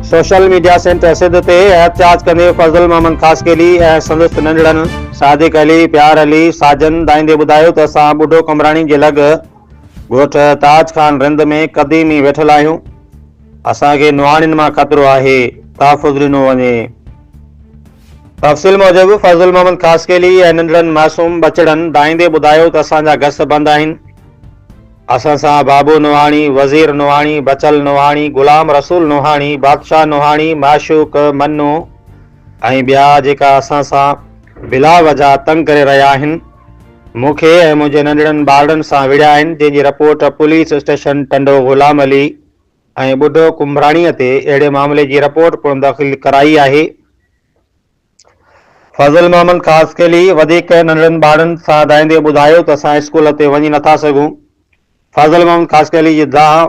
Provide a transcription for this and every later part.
Social media centre Sindh تي احتجاج ڪندي فضل محمد خاصخيلي ۽ سندس ننڍڙن صادق علي، پيار علي، ساجن دائيندي ٻڌايو ته اسان ٻڍو قمبراڻي جي لڳ ڳوٺ تاج خان رند ۾ قديمي ويٺل آهيون، اسان کي نوحاڻين مان خطرو آهي، تحفظ ڏنو وڃي. تفصيل موجب فضل محمد خاصخيلي ۽ ننڍڙن معصوم ٻچڙن دائيندي ٻڌايو ته اسان جا گس بند آهن، اسان سان بابو نوحاڻي، وزير نوحاڻي، بچل نوحاڻي، غلام رسول نوحاڻي، بادشاهه نوحاڻي، معشوق، منو ۽ ٻيا جيڪا اسان سان بلا وجه تنگ ڪري رهيا آهن. مون کي ۽ منهنجي ننڍڙن ٻارڙن سان وڙهيا آهن جنهن جي report police station Tando Ghulam Ali ۽ ٻڍو ڪنڀراڻيء تي اهڙي معاملي جي رپورٽ پڻ داخل ڪرائي آهي. فضل محمد خاصخيلي وڌيڪ ننڍڙن ٻارڙن سان دانهيندي ٻڌايو ته اسان اسڪول تي وڃي نٿا سگهون. فضل محمد خاصخيلي جي دانهن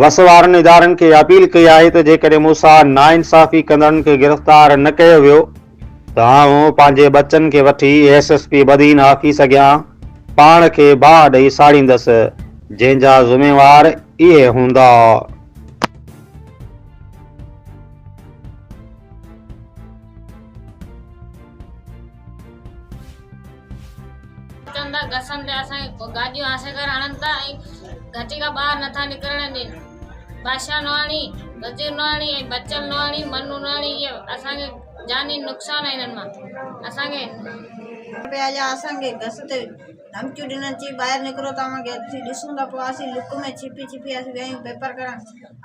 وس وارن ادارن کي اپيل ڪئي آهي ته جيڪڏهن مون سان ناانصافي ڪندڙن کي گرفتار نه ڪيو ويو ته آئون پنهنجي ٻچن کي وٺي S S P Badin office اڳيان پاڻ کي باهه ڏئي ساڙيندس جنهن جا ذميوار اهي هوندا. اچن ٿا گسن تي اسان کي گاڏيون آسي ڪري هڻن ٿا ۽ گهٽي کان ٻاهر نٿا نڪرڻ ڏين بادشاهه نوحاڻي وزير نوحاڻي ۽ بچل نوحاڻي منو نوحاڻي اهي اسان کي جاني نقصان آهي هنن مان اسان کي پيا جا اسان کي گس تي ڌمڪيون ڏنن چي ٻاهر نڪرو توهان کي اسين ڏسون ٿا پوء اسين لڪ ۾ ڇپي ڇپي اسين ويا آهيون پيپر ڪرڻ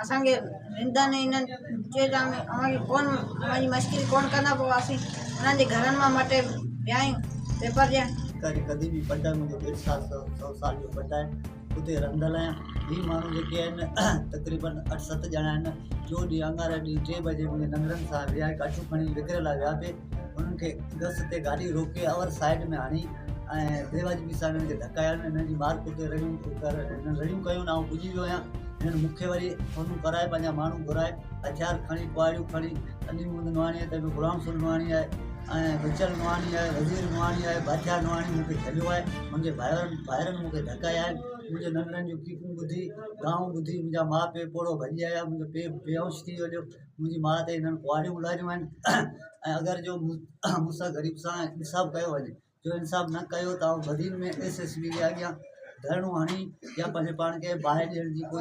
اسان کي رندن انهن چيو ته اوهان کي ڪونه اوهان جي مشڪري ڪونه ڪندا پوء اسين انهن جي گهرن مان مٽي ويا آهيون پيپر ڏيڻ. هڪ قديمي پڊ آهي منهنجو ڏيڍ سال سو سال جو پڊ آهي اتي رهندل آهيان هي ماڻهو جيڪي آهن تقريبن اٺ ست ڄڻا آهن جو ڏينهن اڱاري ڏينهن ٽي بجي منهنجي ننگرن سان ويا ڪاٺيون کڻي وڪري لاء ويا پي انهن کي گس تي گاڏي روڪي اور سائيڊ ۾ هڻي ۽ بيواجبي سان انهن کي ڌڪايا انهن جي مار ڪٽي رڙيون ڪر انهن رڙيون ڪيون آئون پڄي ويو آهيان انهن مون کي وري فونون ڪرائي پنهنجا ماڻهو گهرائي هٿيار کڻي ڪهاڙيون کڻي علي محمد نوحاڻي آهي ته غلام رسول نوحاڻي آهي ۽ بچل نوحاڻي آهي وزير نوحاڻي آهي بادشاهه نوحاڻي مون کي جهليو آهي منهنجي ڀائرن ڀائرن مون کي ڌڪايا آهن منهنجي ننڍڙن جون چيخون ٻڌي دانهون ٻڌي منهنجا ماء پيء پوڙهو ڀڄي آيا منهنجو پيء بيهوش ٿي ويو منهنجي ماء تي هنن ڪهاڙيون الاريون آهن ۽ اگر جو مون سان غريب سان انصاف ڪيو وڃي جو انصاف نه ڪيو ته آئون بدين ۾ ايس ايس پي جي اڳيان ڌرڻو هڻي يا پنهنجي پاڻ کي باهه ڏيڻ جي ڪوشش.